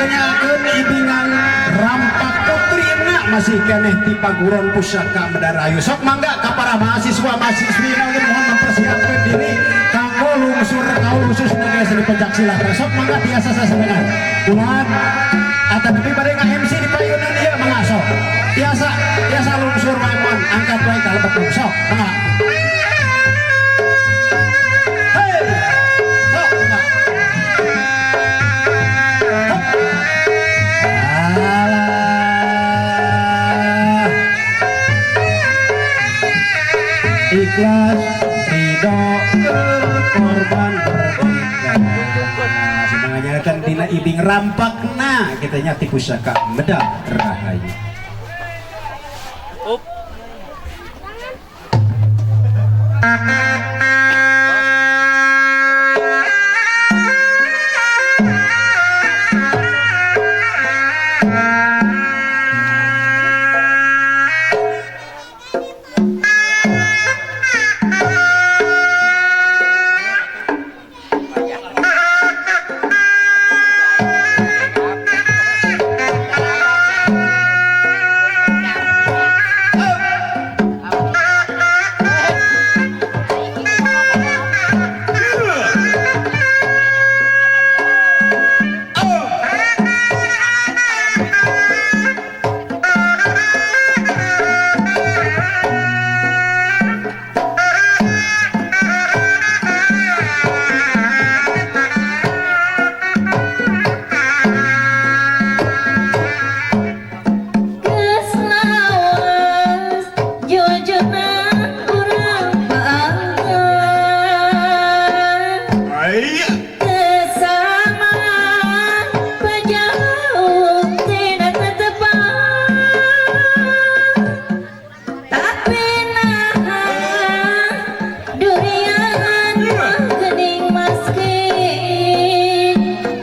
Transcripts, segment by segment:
Kenyakeun ibingan rampak putrina masih keneh ti paguron pusaka Medarahayu. Sok mangga ka para mahasiswa mahasiswi oge mohon mempersiapkan diri kanggo lungsur kaul khusus negara seni pencak silat. Sok mangga tiasa sasarengan. Ulah atanapi bade nga-MC di payunan ieu, mangga sok. Tiasa tiasa lungsur wae, mon angkat wae ka lebet, sok mangga. Hey! Sok mangga. Hop. Alah. Ikhlas ridho korban merdeka. Semangatnya dina ibing rampakna kita nya ti pusaka Medal Rahayu. Up. Geus lawas jujurna urang bangga. Kesama pejauh tidak tepat, tapi nah durian mah geuning maskin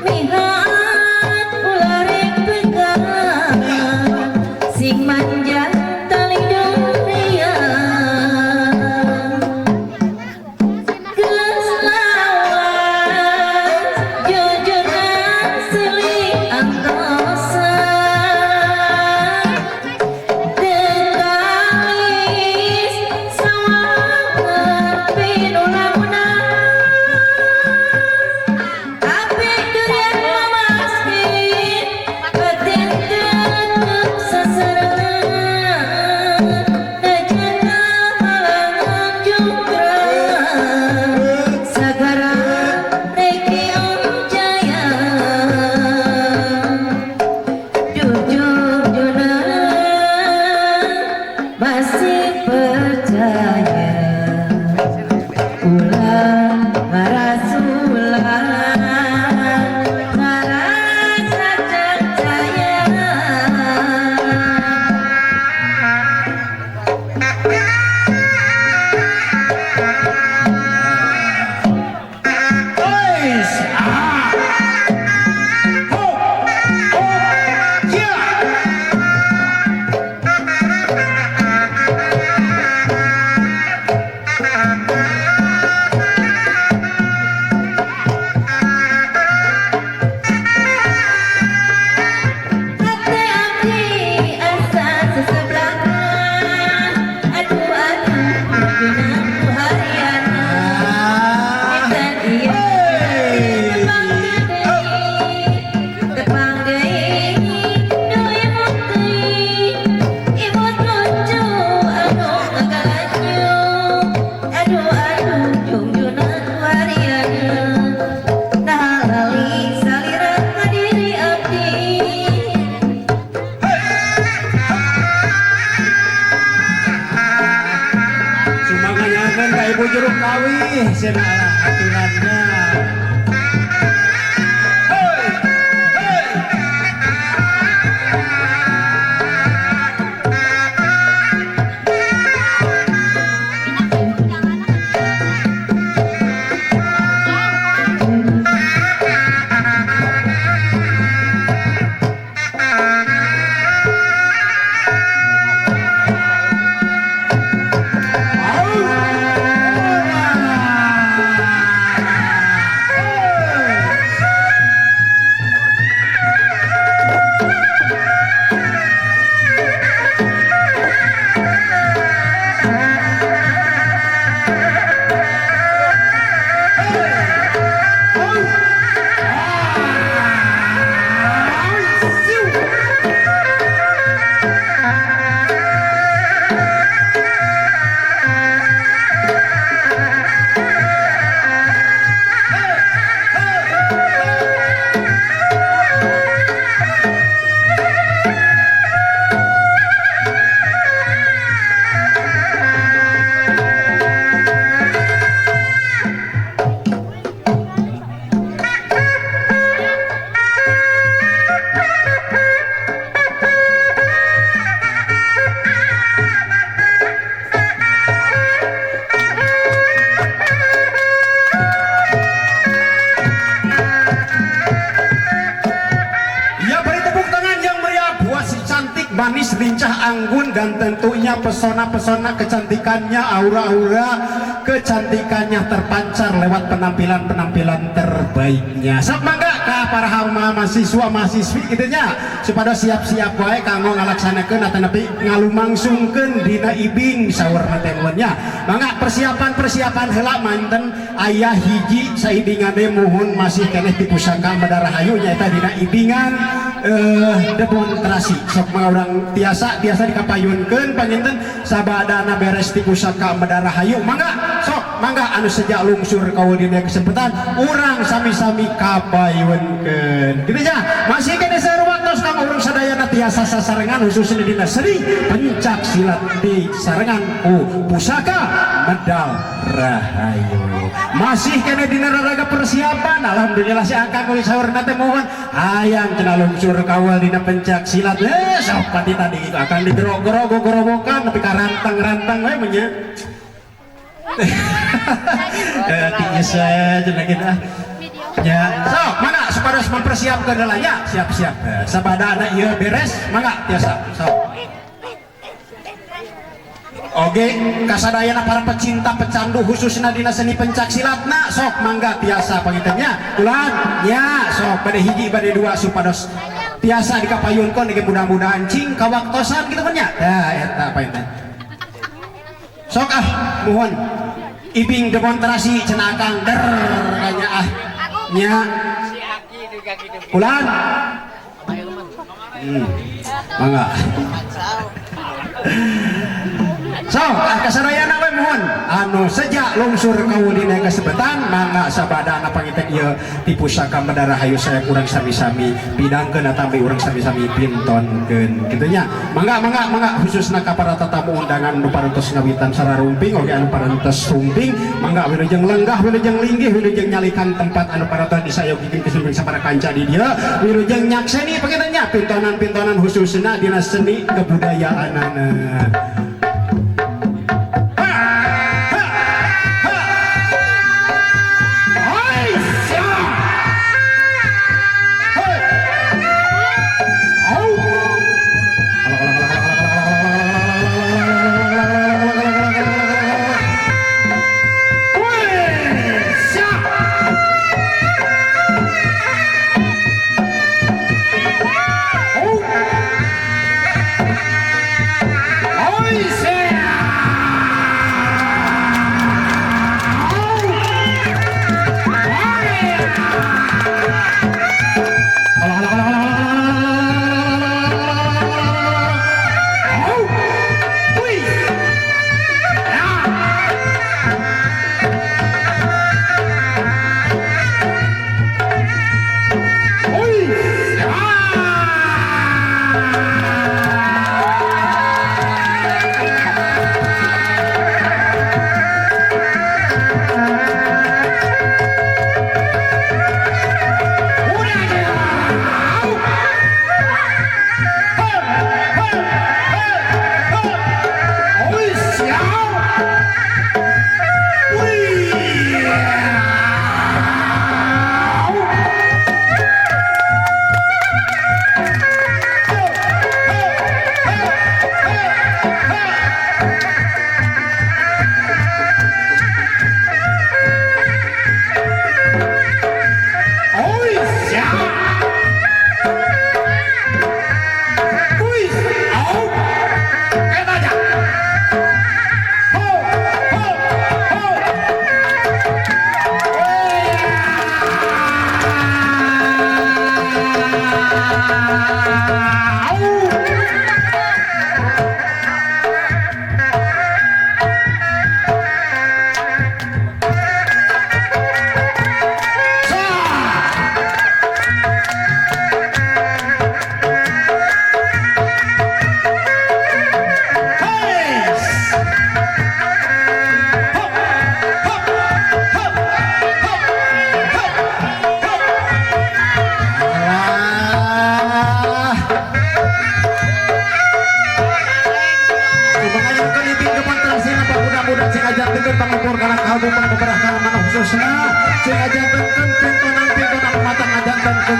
mihat ulah rek pegang sing manja tali durian. Geus lawas jujurna silih antosan teu kalis sawangan pinulamuna, tapi durian mah maskin batin tetep sasarengan najan halangan jungkran sagara reki jaya jujurna masih percaya ulah ngarasulan ngarasa percaya. Ois. Ah. Ho. Ho. Ya. Hate abdi asa sesebelahan, aduh aduh junang ku hariana. Ah. Eta ieu Hey. tepang deui, tepang deui nu imut teuing, imut lucu anu ngagalanyu, aduh aduh jungjunang ku hariana. Nah lali salira ka diri abdi. Sumanganyakeun ka ibu juru kawih cenah aturannya. Hoi. Hoi. Au. lincah anggun dan tentunya pesona-pesona kecantikannya, aura-aura kecantikannya terpancar lewat penampilan-penampilan terbaiknya. Sok mangga ka para mahasiswa mahasiswi kitu nya, supaya siap-siap wae kanggo ngalaksanakeun atanapi ngalumangsungkeun dina ibing saurna teh nya. Mangga persiapan-persiapan heula manten aya hiji saibingan deui muhun masih keneh di Pusaka Medal Rahayu, nyaeta dina ibingan demonstrasi. Sok mangga urang tiasa tiasa dikapayunkeun panginten sabadana beres di Pusaka Medal Rahayu. Mangga sok mangga anu sejak lungsur kaul dina kesempatan urang sami-sami kapayunkeun kitu nya. Masih keneh seueur waktos kanggo urang sadayana tiasa sasarengan khususnya dina seni pencak silat di sarengan ku Pusaka Medal Rahayu. Masih keneh dina raraga persiapan. Alhamdulillah si akang kuwi saurna teh mohon hayang cenah lungsur kawal dina pencak silat. Sok pati tadi akan digerog-gerog gorobokan tapi karantang-rantang we nya. Tinggi saya cenah kita ya. Sok mana supados mempersiapkan heula nya, siap-siap. Sabada ieu beres mangga tiasa sok. Oke, kasadayana para pecinta pecandu khususna dina seni pencak silatna sok mangga tiasa pangitennya ulan nya. Sok bade hiji bade dua supados tiasa dikapayunkeun ge, mudah-mudahan cing kawaktosan kitu kan nya. Tah eta panginten. Sok ah mohon ibing demonstrasi cenah akang der kanya ah nya ulan. Mangga. So, ah kasadayana we mohon anu sejak lungsur kawulina kasebetan mangga sabadana pangiten ieu ti Pusaka Medal Rahayu saya kurang sami-sami pidangkeun atampi urang sami-sami pintonkeun kitu nya. Mangga mangga mangga khususna ka para tetamu undangan anu parantos ngawitan sararumping oge anu parantos sumping, mangga wilujeng lenggah, wilujeng linggih, wilujeng nyalikan tempat anu parantos disayogikeun kesumping sapara kanca di dieu, wilujeng nyakseni panginten nya pintonan-pintonan khususna dina seni kebudayaanana.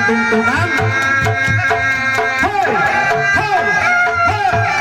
Tuntunan. Hoi, hoi, hoi.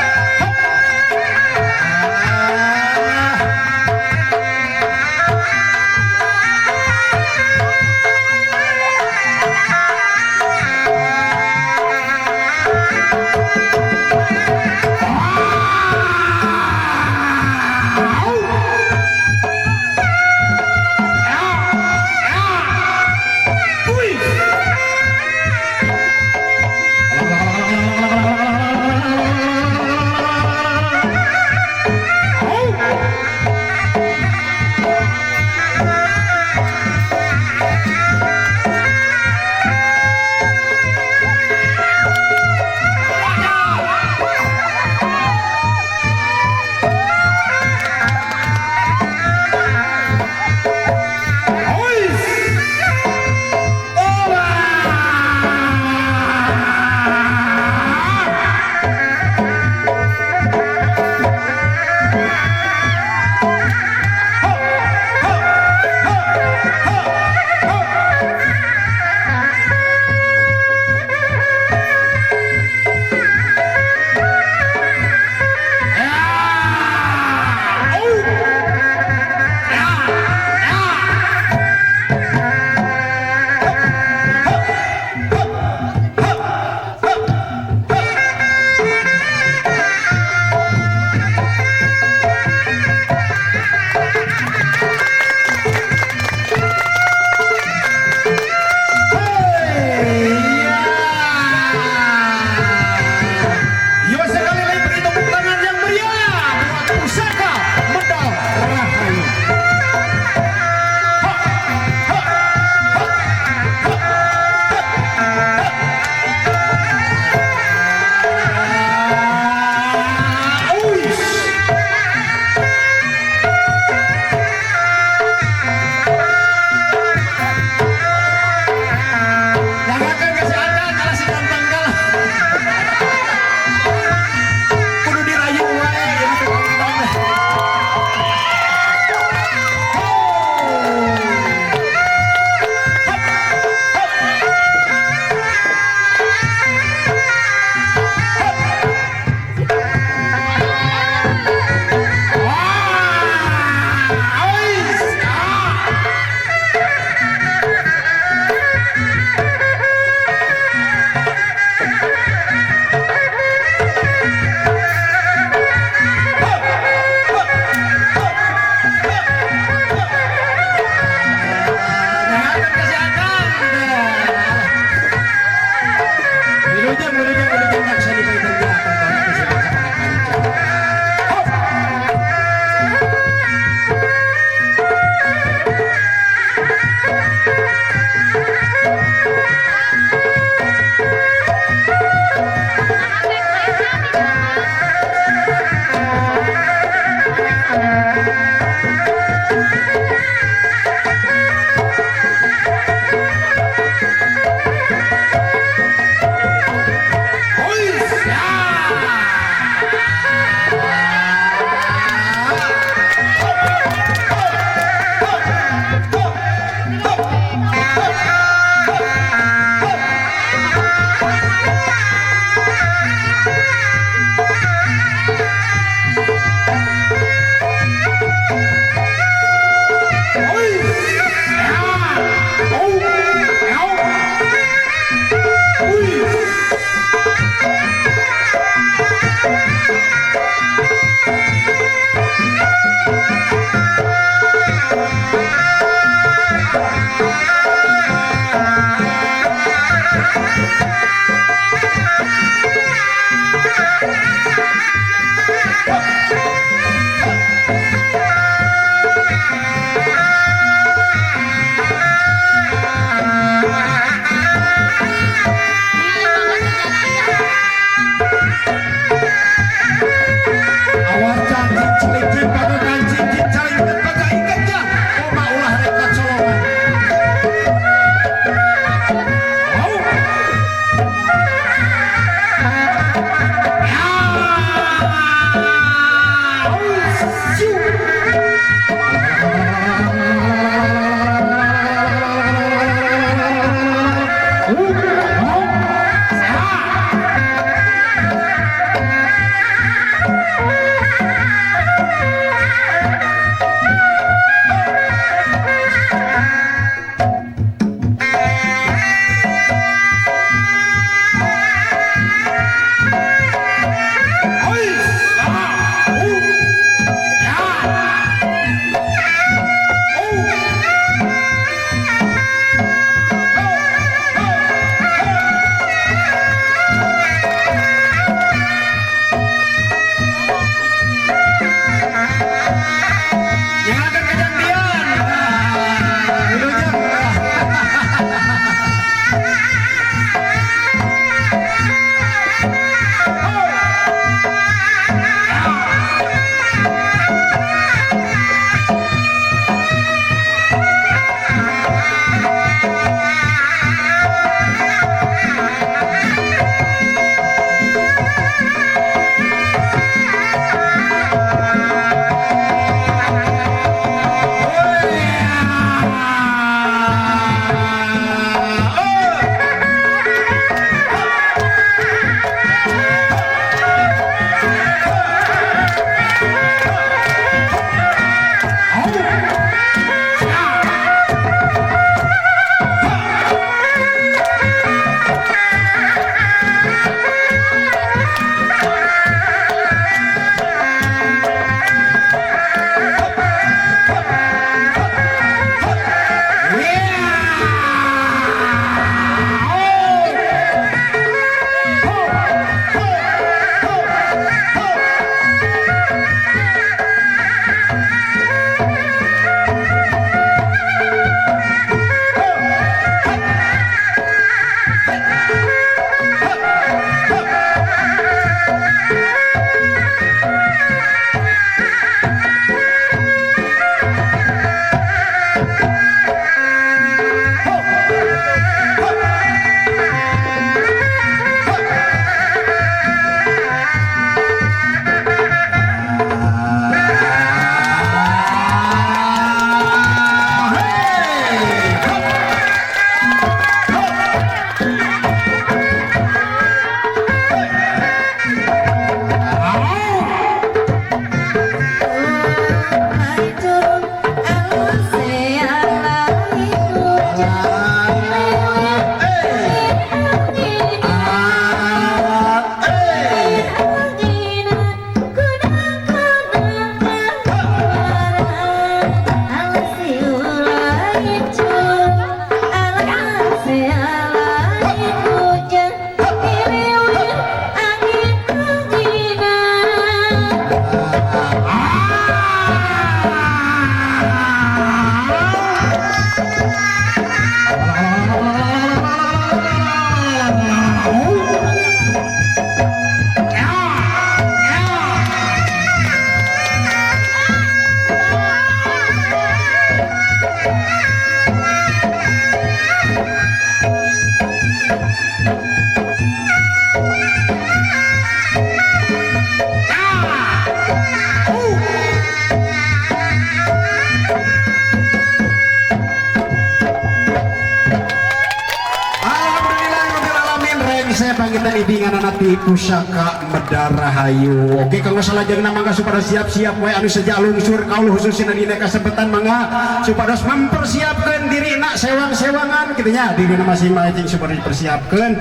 Saya ibingan anak di pusaka Medarahayu. Oke, kalau salajengna mangga supados siap-siap wae anu seja lungsur kaul khususna dina kasempetan mangga supados mempersiapkan diri nak sewang-sewangan kitu nya dirina masing-masing supados dipersiapkeun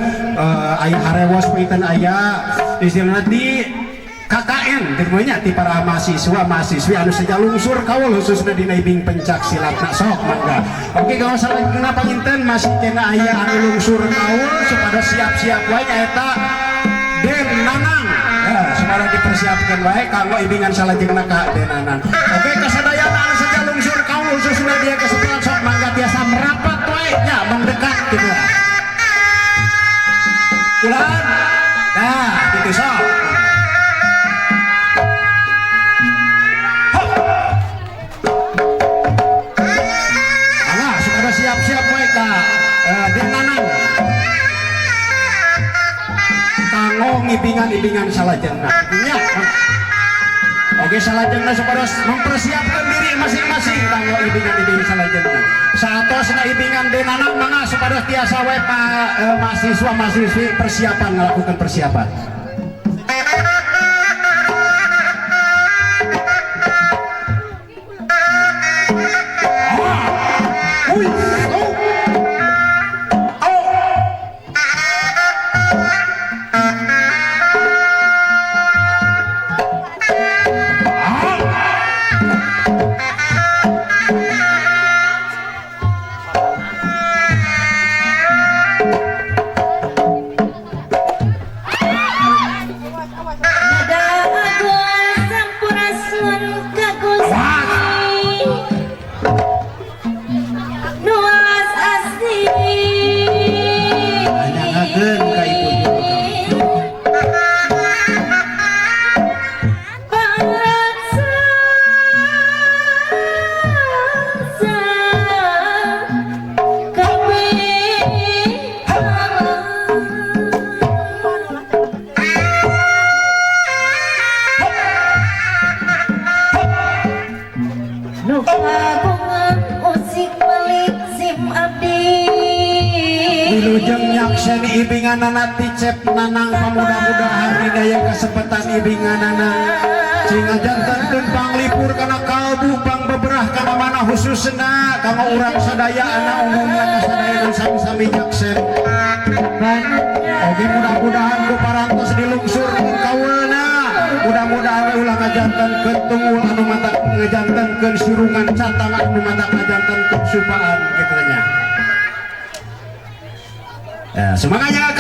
aya harewos panginten aya istilahna di KKN gitu nya ti para mahasiswa mahasiswi anu seja lungsur kaul khususna dina ibing pencak silat nak sok mangga. Oke, kalau salajengna panginten masih kena aya anu lungsur kaul supados siap-siap wae nyaeta Den Nanang. Ya, supados dipersiapkan wae kanggo ibingan salajengna ka Den Nanang. Oke, kasadayana anu seja lungsur kaul khususna dia kesepian sok mangga tiasa merapat wae nya mendekat gitu. Ulan. Nah, gitu sok. Siap-siap wae ka Den Nanang. Kanggo ngibingan-ibingan salajengna. Nya. Oke salajengna supados mempersiapkan diri masing-masing kanggo ibingan-ibing salajengna. Saatosna ibingan denana mangga supados tiasa we mahasiswa mahasiswi persiapan melakukan persiapan. Wilujeng nyakseni ibinganana ti Cep Nanang pamudah-mudahan hidayah kesempatan ibinganana sing ngajantenkeun panglipur kana kalbu pangbeberah kana mana khususna kanggo urang sadaya anak umumna ka sadaya nu sami-sami nyaksen. Oge mudah-mudahan ku parantos dilungsurkeun kaweulna, mudah-mudahan we ulah ngajantenkeun tunggul anu matak ngajantenkeun surungan catang anu matak ngajantenkeun supaan kitu nya. Ya, semangatnya.